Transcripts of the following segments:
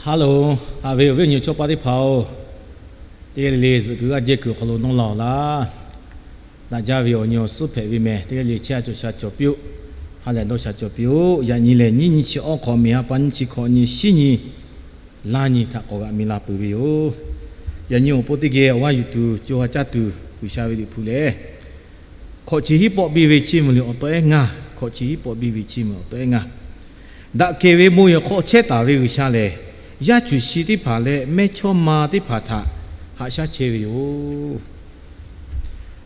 Hello, haꞈ ve awˬ viˉ awˬ nyi chaw paˆ teˇ hpaˍ-oˬ, teˇ g'aˇ le le zuhꞈ kuiˬ g'aˇ jehˇ kuiˬ awˬ hk'aw lo nawˇ la-oˬ laˇ. Daꞈ jaˇ ve awˬ nyi awˬ suhˉ hpehꞈ ve mehˬ, teˇ g'aˇ le le chehˇ a cawˬ sha cawˬ piˇ-oˆ. Ha lehˬ dawˇ sha cawˬ piˇ-oˆ. Yaꞈ nyi lehˬ, nyiˇ nyi chi awˇ hk'awꞈ miˬ ha pa nyiˇ chi hkawꞈ nyi shiˉ nyi laˇ nyi htaꞈ k'awꞈ g'aꞈ mi la peuˬ ve yoˬ. Yaꞈ nyi awˬ pon teˇ geh awˬ g'aˇ yuˬ tuˬ, co ha caˇ tuˬ G'uiˬsha ve Liꞈ hpu lehˬ, hkawꞈ chi hiˉ pawˆ biˇ ve chiˇ mvuh liꞈ awˬ tawˆ ehˉ ngaˇ, hkawꞈ chi hiˉ pawˆ biˇ ve chiˇ mvuh awˬ tawˆ ehˉ ngaˇ. Daꞈ kehˬ ve bon yehˬ hk'aw chehˇ taˍ ve G'uiˬsha lehˬ, yaˇ cuˬ shi teˇ hpaˍ leh mehˇchawˇma teˇ hpaˍ htaꞈ haꞈ shaˉ chehˇ ve yoˬ.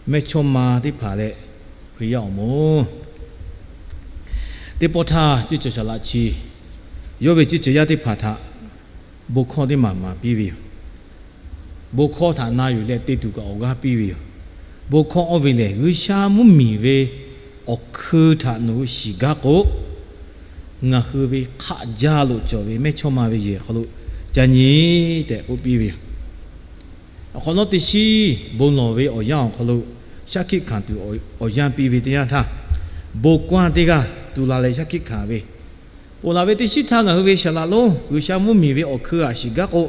Mehˇchawˇma teˇ hpaˍ leh Hkriꞈ yaˇ awˬ moˍ teˇ pawˆ htaˇ, ceˇ cawˬ shaˍ laꞈ chi yawˇ ve ceˇ cawˬ yaˇ teˇ hpaˍ htaꞈ bon hkawˇ teˇ maˬ maˍ piˇ ve yoˬ. Bon hkawˇ htaꞈ na yuˬ leh te tuˬ kaꞈ awˬ g'aˇ piˇ ve yoˬ. Bon hkawˇ oˇ ve lehˬ, G'uiˬsha mvuhˇmiˬ ve awˬ hkui htaꞈ nawˬ hui shiˍ gaˇ k'o, ngaˬ hui ve hk'aˆ jaˇ lo cawˬ ve mehˇchawˇma ve yehˬ hk'aw lo ca nyi tehꞈ k'oˆ piˇ ve yoˬ. Awˬ hk'awꞈ nawˉ teˇ shiˉ bon lawˬ ve awˬ yanˇ awˬ hk'aw lo shaˉ hkiˆ hkanˍ tuˬ awˬ yanˇ piˇ ve teˇ yanˇ htaˇ, bon kawˇ teˇ g'aˇ tu la leh shaˉ hkiˆ hkanˍ ve, ponˬ laˬ ve teˇ shiˉ htaˇ ngaˬ hui ve saˍ laꞈ lonˉ G'uiˬsha mvuhˇmiˬ ve awˬ hkui htaꞈ shiˍ gaˇ k'o,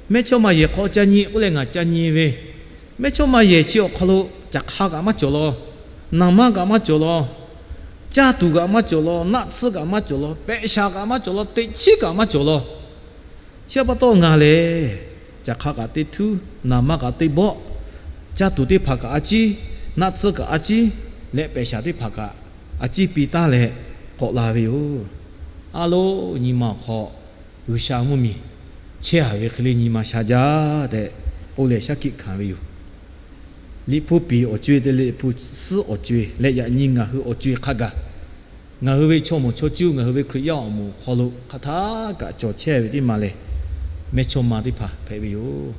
mehˇchawˇma yehˬ hk'aw ca nyi k'oˆ leh ngaˬ ca nyi ve, mehˇchawˇma yehˬ chi awˬ hk'aw lo caˬ hk'a kaꞈ maˇ cawˬ law, naˍ manˇ kaꞈ maˇ cawˬ law, caˇ tuˬ kaꞈ maˇ cawˬ law, naˆ tsuhˇ kaꞈ maˇ cawˬ law, pehꞈ shaˍ kaꞈ maˇ cawˬ law, teꞈ chiˉ kaꞈ maˇ cawˬ law. Chi pa taw ngaˬ lehˬ, caˬ hk'a kaꞈ teˇ htuˉ, naˍ manˇ kaꞈ teˇ bawˆ, caˇ tuˬ teˇ hpaˍ kaꞈ a ciˉ, naˆ tsuhˇ kaꞈ a ciˉ, leh pehꞈ shaˍ teˇ hpaˍ kaꞈ a ciˉ piˇ taˉ leh k'awꞈ la ve yoˬ. A loˉ, nyi ma awˬ hk'aw G'uiˬsha mvuhˇmiˬ chehˇ a ve hk'e le nyi ma sha jaˇ tehꞈ k'oˆ leh shaˉ hkiˆ hkanˍ ve yoˬ. Liꞈ hpu piˍ awˬ co-e te leh Liꞈ hpu suhˉ awˬ co-e leh yaꞈ nyi ngaˬ hui awˬ co-e hk'a gaˬ, ngaˬ hui ve chaw moˍ chaw cuˇ, ngaˬ hui ve Hkriꞈ yaˇ awˬ moˍ awˬ hk'aw lo hk'aˬ htaˇ kaꞈ cawˬ chehˇ ve teˇ maˬ lehˬ, mehˇchawˇma teˇ hpaˍ hpehꞈ ve yoˬ.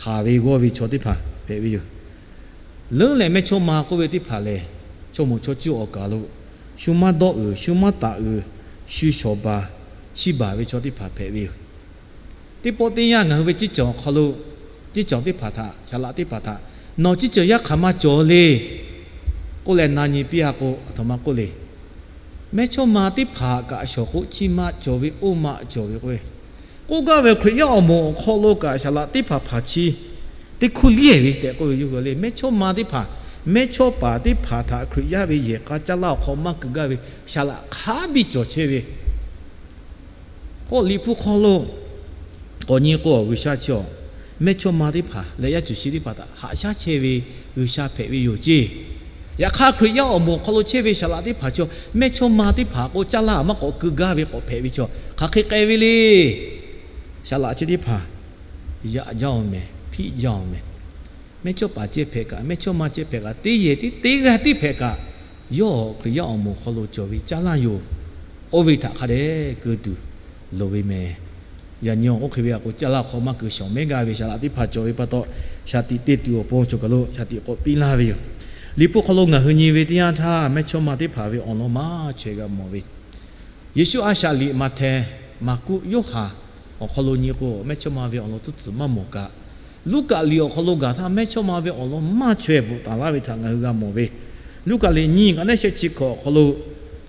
Haˍ ve g'awˇ ve chaw teˇ hpaˍ hpehꞈ ve yoˬ. Leuˉ leh mehˇchawˇma k'oˆ ve teˇ hpaˍ lehˬ, chaw moˍ chaw cuˇ awˬ kaˬ lo shu maˇ dawˆ uiˍ, shu maˇ taˍ uiˍ, shu shawˍ baˬ chiˇ baˬ ve chaw teˇ hpaˍ hpehꞈ ve yoˬ. Teˇ pawˆ teˇ yanˇ ngaˬ hui ve ceˇ cawˬ awˬ hk'aw lo, ceˇ cawˬ teˇ hpaˍ htaꞈ, saˍ laꞈ teˇ hpaˍ htaꞈ, nawˬ ceˇ cawˬ yaˇ hk'aˬ ma cawˬ le k'oˆ leh na nyi piˇ a k'o, aˬ htoꞈ ma k'oˆ le. Mehˇchawˇma teˇ hpaˍ kaꞈ shawˍ k'oˆ chiˇ maˆ cawˬ ve, oˇ maˆ cawˬ ve k'o, k'oˆ gaˇ ve Hkriꞈ yaˇ awˬ moˍ awˬ hk'aw lo kaꞈ saˍ laꞈ teˇ hpaˍ hpaˍ chi teˇ hkuˇ liˇ ve tehꞈ k'oˆ ve yoˬ le. Mehˇchawˇma teˇ hpaˍ, mehˇchawˇpaˍ teˇ hpaˍ htaꞈ Hkriꞈ yaˇ ve yehˬ k'a caˇ laˇ awˬ hk'aw maˇ keu gaˇ ve saˍ laꞈ hk'a biˇ cawˬ chehˇ ve k'o, Liꞈ hpu hk'aw lo k'awꞈ nyi k'o, G'uiˬsha chi awˬ mehˇchawˇma teˇ hpaˍ leh yaˇ cuˬ shi teˇ hpaˍ htaꞈ haꞈ shaˉ chehˇ ve G'uiˬsha hpehꞈ ve yoˬ ceˇ. Yaꞈ hk'aˇ, Hkriꞈ yaˇ awˬ moˍ awˬ hk'aw lo chehˇ ve saˍ laꞈ teˇ hpaˍ chi mehˇchawˇma teˇ hpaˍ k'o caˇ laˇ maˇ k'awꞈ keu gaˇ ve k'awꞈ hpehꞈ ve chaw hk'aˬ hk'e k'ai ve le. Saˍ laꞈ chi teˇ hpaˍ yaꞈ jaˇ-oˬ mehˍ, hpiˆ jaˇ-oˬ mehˍ. Mehˇchawˇpaˍ ceh hpehꞈ kaꞈ, mehˇchawˇma ceh hpehꞈ kaꞈ, teˇ yehˬ tiˉ teˇ g'aˇ tiˉ hpehꞈ kaꞈ, yawˇ Hkriꞈ yaˇ awˬ moˍ awˬ hk'aw lo cawˬ ve caˇ laˇ yoˬ. Oˇ ve htaꞈ hk'a dehꞈ keu tuˬ loˍ ve mehˍ. Yaꞈ nyi awˬ oˇ hk'e ve a k'o, caˇ laˇ awˬ hk'aw maˇ keu shawˍ mehˉ gaˇ ve saˍ laꞈ teˇ hpaˍ cawˬ ve pa taw, shaˍ tiꞈ te tuˬ awˬ pon cawˬ kaˬ lo shaˍ tiꞈ k'awꞈ piˇ laˇ ve yoˬ. Liꞈ hpu hk'aw lo ngaˬ hui nyi ve teˇ yanˇ htaˇ, mehˇchawˇma teˇ hpaˍ ve awˬ lawn maˇ chaweh g'a mawˬ ve, Yeˍsuˆ a shaꞈ liꞈ Maꞈhtehˍ, Maˍkuˆ, Yoˇhanˬ awˬ hk'aw lo nyi k'o, mehˇchawˇma ve awˬ lawn tcuhˉ tcuhˬ maˇ mawˬ kaꞈ, Luˉkaꞈ liꞈ awˬ hk'aw lo gaˬ htaˇ mehˇchawˇma ve awˬ lawn maˇ chaweh bvuhꞈ taˍ laˇ ve htaꞈ ngaˬ hui g'a mawˬ ve. Luˉkaꞈ liꞈ nyiˇ kaꞈ neˉ shehˆ chi hkawꞈ awˬ hk'aw lo,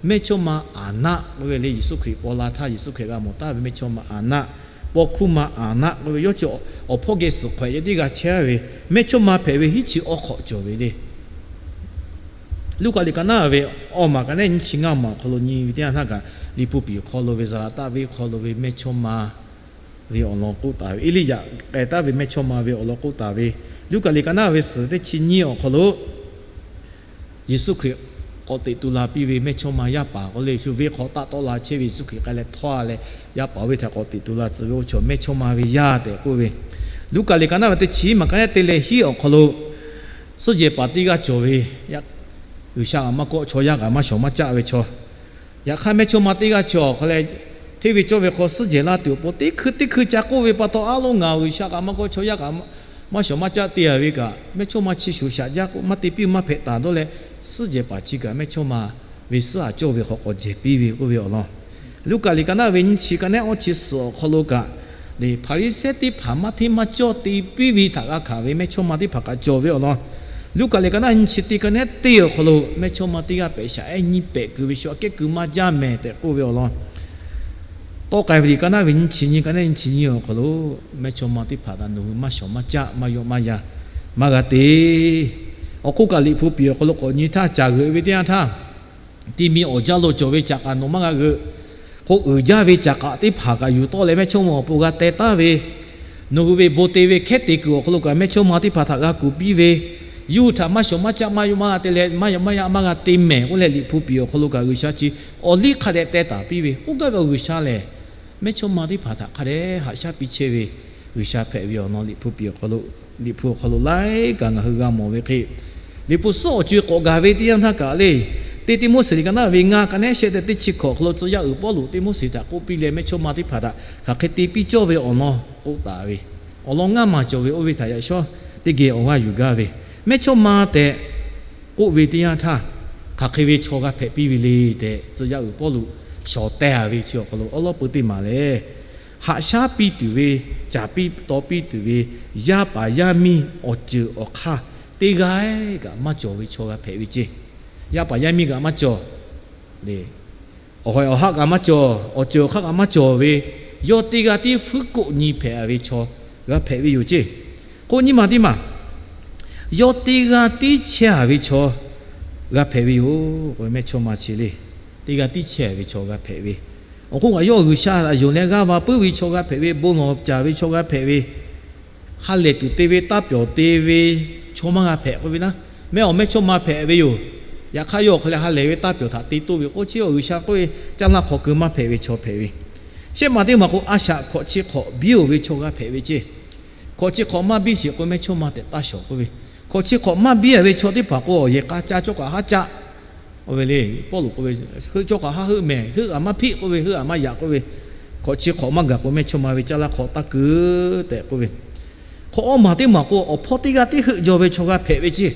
mehˇchawˇma Aˍnaˆ k'oˆ ve le, Yeˍsuˆ Hkriꞈ paw la htaˇ Yeˍsuˆ Hkriꞈ g'a mawˬ taˍ ve mehˇchawˇma Aˍnaˆ, paw hkuˇ ma Aˍnaˆ k'oˆ ve, yawˇ chi awˬ hpawˇ geh suhˍ hk'awꞈ e teˇ g'aˇ chehˇ ve, mehˇchawˇma hpehꞈ ve hiˉ chi awˇ hk'awꞈ cawˬ ve le. Luˉkaꞈ liꞈ ka naˉ ve awˇ maˬ kaꞈ neˉ nyiˇ chi ngaˇ maˬ awˬ hk'aw lo nyi ve teˇ yanˇ htaˇ kaꞈ, Liꞈ hpu piˍ awˬ hk'aw lo ve Zaˍlaˍtaˆ venˇ hk'aw lo ve mehˇchawˇma ve awˬ lawn k'oˆ taˍ ve, Eˇliˇyaꞈ k'ai taˍ ve mehˇchawˇma ve awˬ lawn k'oˆ taˍ ve, Luˉkaꞈ liꞈ ka naˉ ve suhˍ teˇ chi nyiˇ awˬ hk'aw lo Yeˍsuˆ Hkriꞈ k'awꞈ teꞈ tu la piˇ ve mehˇchawˇma yaˇ paˍ k'oˆ le, shu venˇ hk'aw taˆ tawˆ la chehˇ ve Yeˍsuˆ Hkriꞈ k'ai leh htawˇ a leh, yaˇ paˍ oˇ ve htaꞈ k'awꞈ teꞈ tu la tcuh ve oˇ chaw mehˇchawˇma ve yaˇ tehꞈ k'oˆ ve. Luˉkaꞈ liꞈ ka naˉ ve teˇ chi maˬ ka neˉ te leh hiˉ awˬ hk'aw lo, suhˉ jehˬ paˍ teˇ g'aˇ cawˬ ve, G'uiˬsha kaꞈ maˇ kawˆ, chaw yaˇ kaꞈ maˇ shawˍ maˇ caˆ ve chaw, yaꞈ hk'aˇ mehˇchawˇma teˇ g'aˇ chi awˬ hk'a leh, hteˇ ve cawˇ ve hk'aw suhˉ jehˬ laˇ tuˬ awˬ pon teˇ hkui teˇ hkui ca k'oˆ ve pa taw, a loˉ ngaˬ G'uiˬsha kaꞈ maˇ kawˆ, chaw yaˇ kaꞈ maˇ shawˍ maˇ caˆ te a ve kaꞈ, mehˇchawˇma chi shoˍ shaꞈ jaˇ k'o maˇ te piˇ maˇ hpehꞈ taˍ dawˇ leh, suhˉ jehˬ paˍ chi kaꞈ mehˇchawˇma ve suhˉ a cawˇ ve hk'aw k'awꞈ jehˬ piˇ ve k'oˆ ve awˬ lawn. Luˉkaꞈ liꞈ ka naˉ ve nyiˇ chi ka neˉ awˇ chi suhˍ awˬ hk'aw lo kaꞈ, Hpaˍriˍsehˇ teˇ hpaˍ maˇ hteˇ maˇ cawˇ te piˇ ve htaꞈ g'a hkanˍ ve mehˇchawˇma teˇ hpaˍ kaꞈ cawˬ ve awˬ lawn. Luˉkaꞈ liꞈ ka naˉ nyiˇ chi teˇ ka neˉ teˇ awˬ hk'aw lo mehˇchawˇma teˇ g'aˇ pehꞈ shaꞈ ehˉ nyiˇ pehꞈ keu ve shu aꞈ kehˉ keu maˇ jaˇ mehˍ tehꞈ k'oˆ ve awˬ lawn. Tawˆ k'ai ve liꞈ ka naˉ ve nyiˇ chi nyiˇ, ka naˉ nyiˇ chi nyiˇ awˬ hk'aw lo, mehˇchawˇma teˇ hpaˍ htaꞈ nawˬ hui maˇ shawˍ maˇ caˆ maˇ yawˆ maˇ yan maˇ g'a te. Awˬ hk'oˆ kaꞈ Liꞈ hpu piˍ awˬ hk'aw lo k'awꞈ nyi htaˇ, caˬ g'euꞈ ve teˇ yanˇ htaˇ, ti mi awˬ jaˇ lo cawˬ ve caꞈ k'aꞈ nawˬ maˇ g'a g'euꞈ. K'o, uiˍ jaˇ ve caꞈ k'aꞈ teˇ hpaˍ kaꞈ yuˬ tawˆ leh mehˇchawˇma awˬ pon g'a teh taˉ ve, nawˬ hui ve bon te ve hkehˉ te kuiˬ awˬ hk'aw lo kaꞈ mehˇchawˇma teˇ hpaˍ htaꞈ g'a kuˬ piˇ ve, yawˇ hui htaꞈ maˇ shawˍ maˇ caˆ maˇ yawˆ maˇ g'a te leh maˇ yaꞈ maˇ yaꞈ maˇ g'a te mehˍ k'oˆ leh, Liꞈ hpu piˍ awˬ hk'aw lo kaꞈ G'uiˬsha chi awˬ liˇ hk'a dehꞈ teh taˍ piˇ ve k'oˆ gaˇ ve, G'uiˬsha lehˬ mehˇchawˇma teˇ hpaˍ htaꞈ hk'a dehꞈ haꞈ shaˉ piˇ chehˇ ve G'uiˬsha hpehꞈ ve awˬ lawn Liꞈ hpu piˍ awˬ hk'aw lo, Liꞈ hpu awˬ hk'aw lo laiˉ kaꞈ ngaˬ hui g'a mawˬ ve hk'e, Liꞈ hpu suhˉ awˬ co-e k'awꞈ gaˬ ve teˇ yanˇ htaˇ kaꞈ le, teˇ Tiˆmoˉseˍ liꞈ ka naˉ ve ngaˇ, ka nehˉ shehˆ tehꞈ teˇ chi hkawꞈ awˬ hk'aw lo tcuh yaˇ uiˍ Pawˇluꞈ Tiˆmoˉseˍ htaꞈ k'oˆ piˇ leh, mehˇchawˇma teˇ hpaˍ htaꞈ hk'aˬ hk'e te piˇ cawˇ ve awˬ lawn k'oˆ taˍ ve, awˬ lawn ngaˇ maˬ cawˬ ve oˇ ve htaꞈ yaꞈ shawˉ teˇ geh awˬ g'aˇ yuˬ gaˇ ve, mehˇchawˇma tehꞈ k'oˆ ve teˇ yanˇ htaˇ, hk'aˬ hk'e ve chaw g'a hpehꞈ piˇ ve le tehꞈ, tcuh yaˇ uiˍ Pawˇluꞈ shawˍ teh a ve chi awˬ hk'aw lo awˉ lawˉ peu teˇ maˬ lehˬ, haꞈ shaˉ piˇ tuˬ ve, caˍ piˇ taw piˇ tuˬ ve, yaˇ paˍ yaˇ miˇ awˬ ceuˬ awˬ hk'aˇ teˇ g'aˇ kaꞈ maˇ cawˬ ve chaw g'a hpehꞈ ve ceˇ. Yaˇ paˍ yaˇ miˇ kaꞈ maˇ cawˬ le, awˬ hawehˬ awˬ haˆ kaꞈ maˇ cawˬ, awˬ ceuˬ awˬ hk'aˇ kaꞈ maˇ cawˬ ve, yawˇ teˇ g'aˇ tiˉ hpuiˉ koˆ nyi hpehꞈ ve chaw g'a hpehꞈ ve yoˬ ceˇ. K'o, nyi ma teˇ maˬ, yawˇ teˇ g'aˇ tiˉ chehˇ a ve chaw g'a hpehꞈ ve yoˬ. Mehˇchawˇma chi le, teˇ g'aˇ tiˉ chehˇ a ve chaw g'a hpehꞈ ve, awˬ hk'oˆ kaꞈ yawˇ G'uiˬsha htaꞈ yonˍ leh g'aˇ va puiˉ ve chaw g'a hpehꞈ ve, bon lawˬ caˍ ve chaw g'a hpehꞈ ve, ha lehˬ tuˬ te ve, taˇ pyawˬ te ve chaw maˇ g'a hpehꞈ k'oˆ ve naˉ, mehˆ awˬ mehˇchawˇma hpehꞈ ve yoˬ. Yaꞈ hk'aˇ, yawˇ awˬ hk'aw leh ha lehˬ ve taˇ pyawˬ htaꞈ te toˇ ve k'o, chi G'uiˬsha k'oˆ ve caˇ laˇ hk'aw keu maˇ hpehꞈ ve chaw hpehꞈ ve. Shehˆ maˬ teˇ maˬ k'o, a shaꞈ hkawꞈ chi hk'awꞈ biˇ oˬ ve chaw g'a hpehꞈ ve ceˇ. Hkawꞈ chi hk'awꞈ maˇ biˇ sheˍ k'o, mehˇchawˇma tehꞈ taˇ shawˍ k'oˆ ve. Hkawꞈ chi hk'awꞈ maˇ biˇ a ve chaw teˇ hpaˍ k'o, awˬ yehˬ k'a caˇ cawˇ kaꞈ haˉ caˆ. Oˇ ve le, Pawˇluꞈ k'oˆ ve, heuˆ cawˇ kaꞈ haˉ heuˆ mehˍ, heuˆ kaꞈ maˇ hpiˆ k'oˆ ve, heuˆ kaꞈ maˇ yaꞈ k'oˆ ve. Hkawꞈ chi hk'awꞈ maˇ gaˬ k'o, mehˇchawˇma ve caˇ laˇ hk'aw taˇ keu tehꞈ k'oˆ ve. Hk'awꞈ awˇ maˬ teˇ maˬ k'o, awˬ hpawˇ teˇ g'aˇ tiˉ heuˆ jaw ve chaw g'a hpehꞈ ve ceˇ.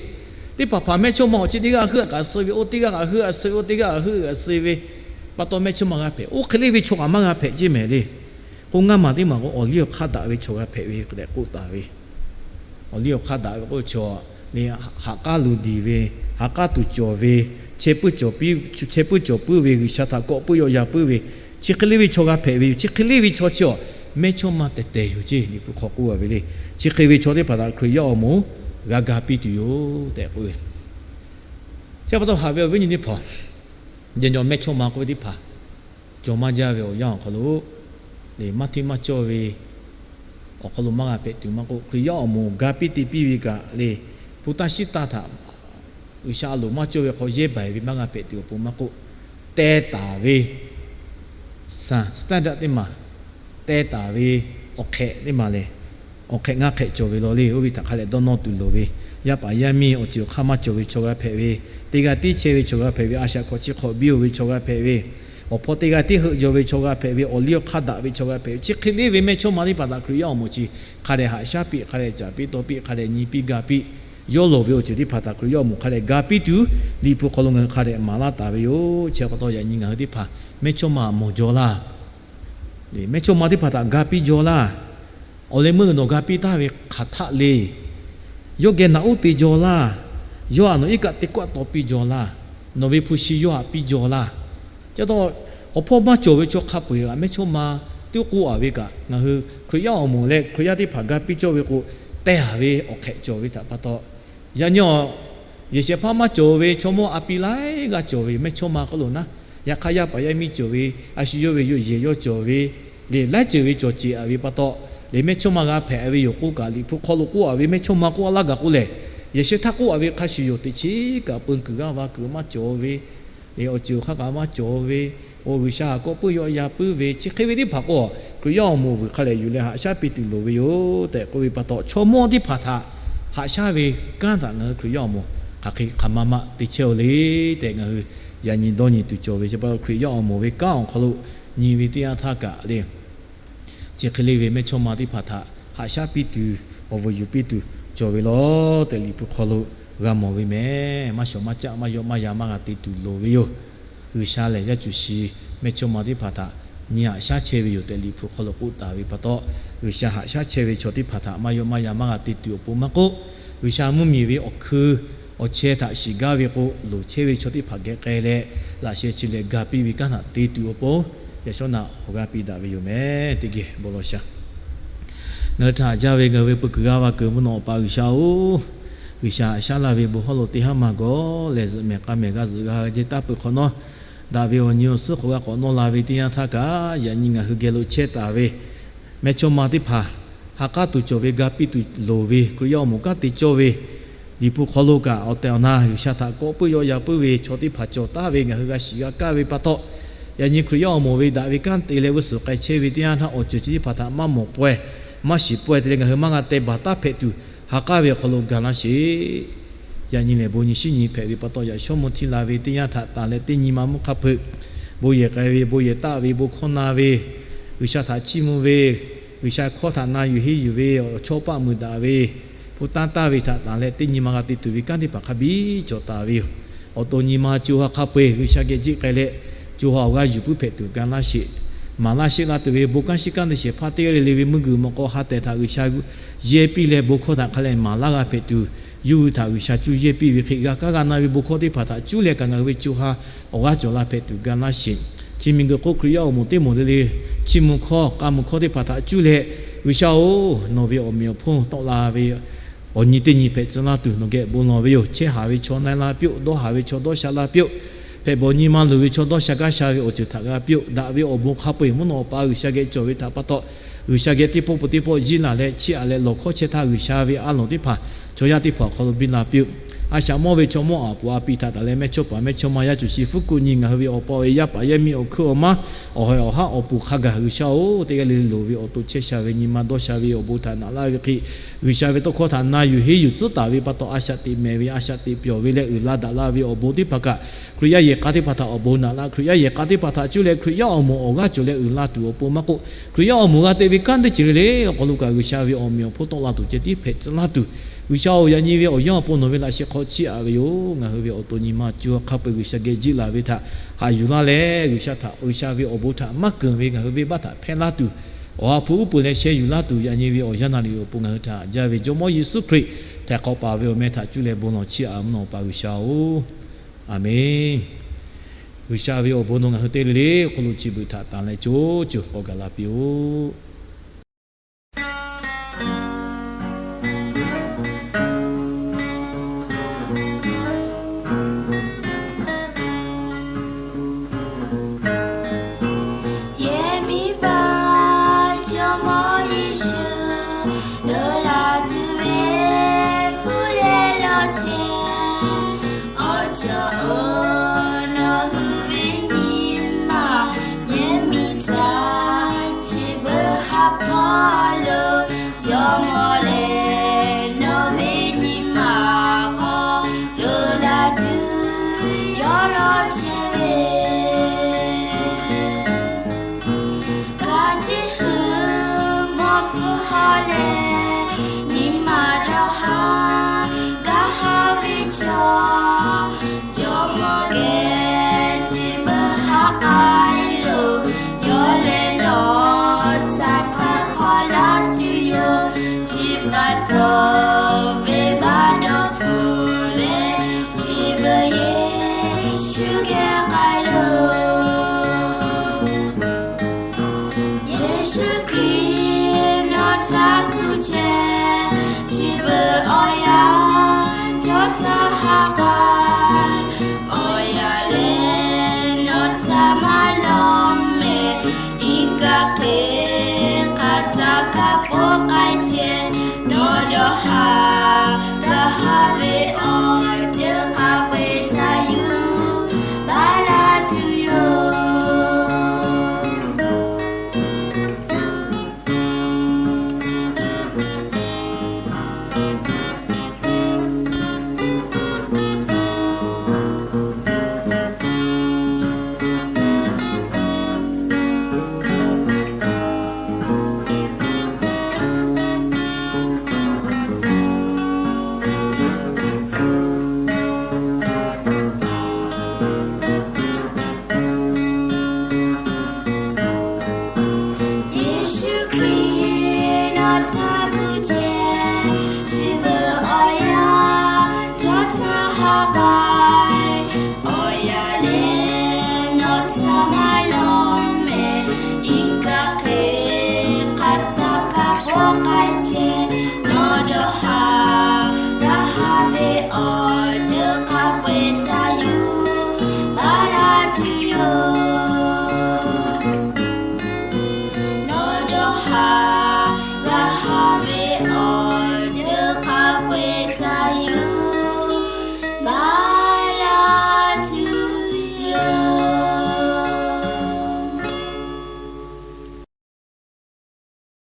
Teˇ hpaˍ hpaˍ mehˇchawˇma awˬ chi teˇ g'aˇ heuˆ kaꞈ suh ve, oˇ teˇ g'aˇ kaꞈ heuˆ a suh ve, oˇ teˇ g'aˇ kaꞈ heuˆ a suh ve, pa taw mehˇchawˇma g'a hpehꞈ. Oˇ hk'e le ve chaw kaꞈ maˇ g'a hpehꞈ ceˇ mehˍ le. K'o, ngaˇ maˬ teˇ maˬ k'o, awˬ liˇ awˬ hk'aˇ daꞈ ve chaw g'a hpehꞈ ve tehꞈ k'oˆ taˍ ve. Awˬ liˇ awˬ hk'aˇ daꞈ ve k'o, chaw le, ha k'aˉ luˬ diˬ ve, ha k'aˉ tuˬ cawˬ ve, chehˇ puiˉ cawˬ puiˉ ve, G'uiˬsha htaꞈ kawˆ puiˉ yawˆ yan puiˉ ve, chi hk'e le ve chaw g'a hpehꞈ ve yoˬ. Chi hk'e le ve chaw chi awˬ mehˇchawˇma tehˬ tehˬ yoˬ ceˇ. Liꞈ hpu hk'aw k'oˆ a ve le. Chi hk'e ve chaw teˇ hpaˍ htaꞈ Hkriꞈ yaˇ awˬ moˍ g'a ga piˇ tuˬ yoˬ tehꞈ k'oˆ ve. Chi pa taw haꞈ ve awˬ viˉ nyi teˇ hpaˍ, yaꞈ nyi mehˇchawˇma k'oˆ ve teˇ hpaˍ cawˬ maˇ jaˇ ve awˬ yanˇ awˬ hk'aw lo, le maˇ hteˇ maˇ cawˇ ve awˬ hk'aw lo maˇ g'a hpehꞈ tuˬ maˇ k'oˆ, Hkriꞈ yaˇ awˬ moˍ ga piˇ te piˇ ve kaꞈ le, hpu taˇ shiˉ taˇ htaꞈ G'uiˬsha a loˍ maˇ cawˇ ve hk'aw yehˇ baiˬ ve maˇ g'a hpehꞈ tuˬ awˬ pon maˇ k'oˆ, teh taˍ ve saˍ standard teˇ maˬ, teh taˍ ve awˬ hk'ehꞈ teˇ maˬ lehˬ, awˬ hk'ehꞈ ngaˇ hk'ehꞈ cawˬ ve law le. Oˇ ve htaꞈ hk'a dehꞈ dawˇ nawˇ tuˬ loˍ ve, yaˇ paˍ yaˇ miˇ awˬ ceuˬ awˬ hk'aˇ maˇ cawˬ ve chaw g'a hpehꞈ ve, teˇ g'aˇ tiˉ chehˇ ve chaw g'a hpehꞈ ve, a shaꞈ hkawꞈ chi hk'awꞈ biˇ oˬ ve chaw g'a hpehꞈ ve, awˬ hpawˇ teˇ g'aˇ tiˉ heuˆ jaw ve chaw g'a hpehꞈ ve, awˬ liˇ awˬ hk'aˇ daꞈ ve chaw g'a hpehꞈ ve, chi hk'e le ve mehˇchawˇma teˇ hpaˍ htaꞈ Hkriꞈ yaˇ awˬ moˍ chi hk'a dehꞈ haꞈ shaˉ piˇ, hk'a dehꞈ caˍ piˇ taw piˇ, hk'a dehꞈ nyi piˇ ga piˇ, yawˇ lawˬ ve awˬ ceuˬ teˇ hpaˍ htaꞈ Hkriꞈ yaˇ awˬ moˍ hk'a dehꞈ ga piˇ tuˬ, Liꞈ hpu hk'aw lo ngaˬ hui hk'a dehꞈ maˍ laˇ taˍ ve yoˬ. Chi pa taw yaꞈ nyi ngaˬ hui teˇ hpaˍ mehˇchawˇma mawˬ jaw laˇ. Mehˇchawˇma teˇ hpaˍ htaꞈ ga piˇ jaw laˇ. Awˬ leh meuˇ nawˬ ga piˇ taˍ ve hk'aˬ htaˆ le. Yawˇ geh naꞈ uˉ te jaw laˇ. Yawˇ htaꞈ nawˬ iˉ kaˆ teˇ kawˆ taw piˇ jaw laˇ. Nawˬ ve hpu shi yawˇ htaꞈ piˇ jaw laˇ. Chi pa taw, awˬ hpawˇ maˇ cawˬ ve chaw hk'a peu-eˬ kaꞈ mehˇchawˇma tiˉ k'oˆ a ve kaꞈ, ngaˬ hui Hkriꞈ yaˇ awˬ moˍ leh Hkriꞈ yaˇ teˇ hpaˍ ga piˇ cawˇ ve k'o, teh a ve awˬ hk'ehꞈ cawˬ ve htaꞈ pa taw, yaꞈ nyi awˬ yehˬ shehˍ hpaˇ maˇ cawˬ ve chaw mawˇ a pi laiˉ g'aˇ cawˬ ve mehˇchawˇma hk'oˆ lo naˉ, yaꞈ hk'aˇ yaˇ paˍ yaˇ miˇ cawˬ ve, a shu yawˇ ve yawˇ yehˬ yawˇ cawˬ ve, le laiˉ ceuˬ ve cawˬ ceˬ a ve pa taw, le mehˇchawˇma g'a hpehꞈ ve yoˬ k'oˆ kaꞈ, Liꞈ hpu hk'aw lo k'oˆ a ve mehˇchawˇma k'oˆ a laˇ gaˬ k'o lehˬ, yehˬ shehˍ htaˇ k'oˆ a ve hk'a shuˍ yoˬ. Teꞈ chiˉ kaꞈ peu kuiˬ g'aˇ va kuiˬ maˇ cawˬ ve, le awˬ ceuˬ awˬ hk'aˇ kaꞈ maˇ cawˬ ve, oˇ G'uiˬsha kawˆ puiˉ yawˆ yan puiˉ ve, chi hk'e ve teˇ hpaˍ k'o, Hkriꞈ yaˇ awˬ moˍ vuiˬ hk'a dehꞈ yuˬ leh haꞈ shaˉ piˇ tuˬ loˍ ve yoˬ tehꞈ k'oˆ ve pa taw, chaw mawˇ teˇ hpaˍ htaꞈ haꞈ shaˉ ve kanˉ htaꞈ ngaˬ hui Hkriꞈ yaˇ awˬ moˍ hk'aˬ hk'e hk'aˬ ma ma te chehˇ oˬ le tehꞈ ngaˬ hui yaꞈ nyi dawˇ nyi tuˬ cawˬ ve. Chi pa taw Hkriꞈ yaˇ awˬ moˍ ve kanˉ awˬ hk'aw lo nyi ve teˇ yanˇ htaˇ kaꞈ le, chi hk'e le ve mehˇchawˇma teˇ hpaˍ htaꞈ haꞈ shaˉ piˇ tuˬ, awˬ vuiˬ yuˬ piˇ tuˬ cawˬ ve law tehꞈ Liꞈ hpu hk'aw lo g'a mawˬ ve mehˍ. Maˇ shawˍ maˇ caˆ maˇ yawˆ maˇ yan maˇ g'a te tuˬ loˍ ve yoˬ. G'uiˬsha lehˬ yaˇ cuˬ shi mehˇchawˇma teˇ hpaˍ htaꞈ nyi haꞈ shaˉ chehˇ ve yoˬ tehꞈ Liꞈ hpu hk'aw lo k'oˆ taˍ ve pa taw, G'uiˬsha haꞈ shaˉ chehˇ ve chaw teˇ hpaˍ htaꞈ maˇ yawˆ maˇ yan maˇ g'a te tuˬ awˬ pon maˇ k'oˆ, G'uiˬsha mvuhˇmiˬ ve awˬ hkui awˬ chehˇ htaꞈ shiˍ gaˇ ve k'o, loˍ chehˇ ve chaw teˇ hpaˍ geh k'ai leh, laꞈ sheh chi leh ga piˇ ve kanˉ htaꞈ te tuˬ awˬ pon, Yaꞈ shawˉ naꞈ awˬ g'aˇ piˇ daꞈ ve yoˬ meh. Teˇ geh bon lawˬ sha. Ngaˬ hui htaꞈ haꞈ jaˇ ve ngaˬ hui ve peu kuiˬ g'a va kuiˬ mvuhˇ naw awˬ pa G'uiˬsha-oˬ, G'uiˬsha haꞈ shaˉ laˇ ve bon hawˉ lo teˇ haˉ maˇ gawˬ leh zuhꞈ mehˍ k'a mehˍ g'a zuhꞈ g'a jehˇ taˇ peuˬ hk'awꞈ nawˉ, daꞈ ve awˬ nyi awˬ suhˉ hk'awꞈ g'a k'awꞈ nawˇ la ve teˇ yanˇ htaˇ kaꞈ, yaꞈ nyi ngaˬ hui geh lo chehˇ taˍ ve mehˇchawˇma teˇ hpaˍ, ha k'aˉ tuˬ cawˬ ve ga piˇ tuˬ loˍ ve Hkriꞈ yaˇ awˬ moˍ kanˉ te cawˇ ve Liꞈ hpu hk'aw lo kaꞈ awˬ tehˬ awˬ na G'uiˬsha htaꞈ kawˆ puiˉ yaw yaꞈ puiˉ ve chaw teˇ hpaˍ cawˬ taˍ ve ngaˬ hui g'a shiˍ g'a kaˇ ve pa taw, yaꞈ nyi Hkriꞈ yaˇ awˬ moˍ ve daꞈ ve kanˉ te leh g'uˇ suhˍ k'ai chehˇ ve teˇ yanˇ htaˇ awˬ ceuˬ chi teˇ hpaˍ htaꞈ maˇ mawˬ pawehˇ, maˇ shiˍ pawehˇ te leh ngaˬ hui maˇ g'a teh baˬ taˉ hpehꞈ tuˬ, ha k'aˉ ve awˬ hk'aw lo ga laˇ sheˍ. Yaꞈ nyi lehˬ bon nyi shinˉ nyi hpehꞈ ve pa taw, yaꞈ shawˉ mvuh htiˇ la ve teˇ yanˇ htaꞈ tanˬ leh teˇ nyi ma mvuhˇ hk'a hpeuꞈ, bon yehˬ k'ai ve, bon yehˬ taˆ ve, bon hkawˇ na ve, G'uiˬsha htaꞈ chiˇ mvuh ve, G'uiˬsha hkawˇ htaꞈ na yuˬ henˇ yuˬ ve awˬ chawˇ paˆ muiˬ daꞈ ve, hpu tanˇ taˇ ve htaꞈ tanˬ leh teˇ nyi ma g'a te tuˬ ve kanˉ teˇ hpaˍ hk'a biˇ cawˬ taˍ ve yoˬ. Awˬ to nyi ma co ha hk'a peu-eˬ G'uiˬsha geh jiˆ k'ai leh, co ha awˬ g'aˇ yuˬ puiˉ hpehꞈ tuˬ ga laˇ sheˍ. Maˍ laˇ sheˆ la tuˬ ve bon kanˉ shiˉ kanˉ teˇ shehˍ hpaˇ teˇ g'aˇ le le ve meuˇ g'uiˬ mawꞈ k'aw ha tehˬ htaꞈ G'uiˬsha yehˇ piˇ leh bon hkawˇ htaꞈ hk'a leh maˍ laˇ g'a hpehꞈ tuˬ, yawˇ hui htaꞈ G'uiˬsha cuˇ yehˇ piˇ ve hk'e g'a kaˇ g'a na ve bon hkawˇ teˇ hpaˍ htaꞈ cuˇ leh kaꞈ ngaˬ hui ve co ha awˬ g'aˇ cawˬ la hpehꞈ tuˬ ga laˇ sheˍ. Chi miˬguiˬ hk'oˆ Hkriꞈ yaˇ awˬ moˍ teˇ moˍ le le chiˇ mvuh hkawˇ k'a mvuh hkawˇ teˇ hpaˍ htaꞈ cuˇ leh, G'uiˬsha-oˬ, nawˬ ve awˬ meꞈ awˬ hponˇ tawˆ la ve awˬ nyi teˇ nyi hpehꞈ tcuh laˇ tuˬ nawˬ geh bon lawˬ ve yoˬ. Chehˇ haˍ ve chaw na-e la piˇ-oˆ. Dawˇ haˍ ve chaw dawˇ sha la piˇ-oˆ. Hpehꞈ bawˬ nyi ma luˬ ve chaw dawˇ sha gaˇ sha ve awˬ ceuˬ htaꞈ g'a piˇ-oˆ. Daꞈ ve awˬ bon hk'a peu-eˬ mvuhˇ naw awˬ pa G'uiˬsha geh cawˬ ve htaꞈ pa taw, G'uiˬsha geh teˇ pawˆ peuˬ teˇ pawˆ jiˇ laˬ leh chiˇ aꞈ leh lawˬ hkawˇ chehˇ htaˇ G'uiˬsha ve a lawˬ teˇ hpaˍ chaw yaˇ teˇ hpaˍ awˬ hk'aw lo biˇ la piˇ-oˆ. A shaꞈ mawˇ ve chaw mawˇ aꞈ poꞈ a pi htaꞈ taˍ leh mehˇchawˇpaˍ mehˇchawˇma yaˇ cuˬ shi fuˉ kuˆ nyi ngaˬ hui ve awˬ pa awˬ e yaˇ paˍ yaˇ miˇ awˬ hkuiˉ awˬ maˉ awˬ haiˬ awˬ haˉ awˬ poˬ hk'a gaˬ G'uiˬsha-oˬ, teˇ g'aˇ le le loˍ ve awˬ to chehˇ sha ve nyi ma dawˇ sha ve awˬ bon htaꞈ naꞈ laˇ ve hk'e, G'uiˬsha ve tawˇ hkawˇ htaꞈ na yuˬ henˇ yuˬ tcuhˉ taˍ ve pa taw, a shaꞈ teꞈ mehˍ ve a shaꞈ teꞈ pyawˬ ve leh uiˍ la daꞈ la ve awˬ bon teˇ hpaˍ kaꞈ, Hkriꞈ yaˇ yehˬ k'a teˇ hpaˍ htaꞈ awˬ bon naꞈ laˇ. Hkriꞈ yaˇ yehˬ k'a teˇ hpaˍ htaꞈ cuˇ leh Hkriꞈ yaˇ awˬ moˍ awˬ g'aˇ cawˬ leh uiˍ la tuˬ awˬ pon maˇ k'oˆ, Hkriꞈ yaˇ awˬ moˍ g'a te ve kanˉ teˇ ceuˬ le le awˬ hk'aw lo kaꞈ G'uiˬsha ve awˬ meꞈ awˬ hponˇ tawˆ la tuˬ ceh tiˉ hpehꞈ tcuh laˇ tuˬ, G'uiˬsha-oˬ, yaꞈ nyi ve awˬ yanˇ awˬ pon nawˬ ve laꞈ sheh hk'aw chiˇ aꞈ ve yoˬ. Ngaˬ hui ve awˬ to nyi ma co ha hk'a peu-eˬ G'uiˬsha geh jiˆ laˬ ve htaꞈ haꞈ yuˬ laˇ leh, G'uiˬsha htaꞈ, G'uiˬsha ve awˬ bon htaꞈ maˇ keunˍ ve ngaˬ hui venˇbaˆ htaꞈ hpehˇ laˇ tuˬ, awˬ ha hpu uˉ peunˍ leh sheh yuˬ laˇ tuˬ, yaꞈ nyi ve awˬ yanˇ naˍ riˍ awˬ pon ngaˬ hui htaꞈ haꞈ jaˇ ve Jawˇmawˇ Yeˍsuˆ Hkriꞈ htaiˍ hk'awꞈ paˍ ve awˬ meh htaꞈ cuˇ leh bon lawˬ chiˇ aꞈ mvuhˇ naw awˬ pa G'uiˬsha-oˬ, Aˍmenˇ. G'uiˬsha ve awˬ bon nawˬ ngaˬ hui teˇ g'aˇ le le awˬ hk'aw lo chi beuꞈ htaꞈ tanˬ leh co co k'awꞈ gaˬ la piˇ-oˆ. Yehˬ miˇ ma Jawˇmawˇ Yeˍsuˆ loˍ la tuˬ ve kuˇ leh lawˬ chehˇ, awˬ cawˬ-oˬ, nawˬ hui ve nyi ma yehˬ miˇ htaꞈ chi beuꞈ ha hpawˇ lo, Jawˇmawˇ lehˬ nawˬ ve nyi ma hk'aw loˍ la tuˬ yawˇ lawˬ chehˇ ve, ka tiꞈ hui mawˇ hpfuhˇ hawˉ leh, nyi ma dawˇ haˍ gaˇ haˍ ve chaw, Jawˇmawˇ geh chi beuꞈ ha k'ai lo, yawˇ lehˬ nawˬ htaꞈ hk'aˬ hk'awꞈ laˇ tuˬ yoˬ. Chi pa taw, venˇbaˆ dawˇ hpfuhˇ leh, chi beuꞈ Yeˍsuˆ geh k'ai loˬ. Yeˍsuˆ Hkriꞈ nawˬ htaꞈ kuˬ chehˇ, chi beuꞈ awˬ yanˇ cawˇ htaˇ ha k'ai, awˬ yanˇ lehˬ nawˬ htaꞈ maˇ lawˬ mehˍ. Iˉ kaˆ hk'e hk'aˬ htaˇ kaꞈ poˆ k'ai chehˇ, nawˬ dawˇ haˍ gaˇ haˍ ve awˬ ceuˬ hk'a peu-eˬ htaꞈ yuˬ baˬ laˇ tuˬ yoˬ. Yeˍsuˆ Hkriꞈ nawˬ htaꞈ kuˬ chehˇ, chi beuꞈ awˬ yanˇ cawˇ htaˇ ha k'ai, awˬ yanˇ lehˬ nawˬ htaꞈ maˇ lawˬ mehˍ.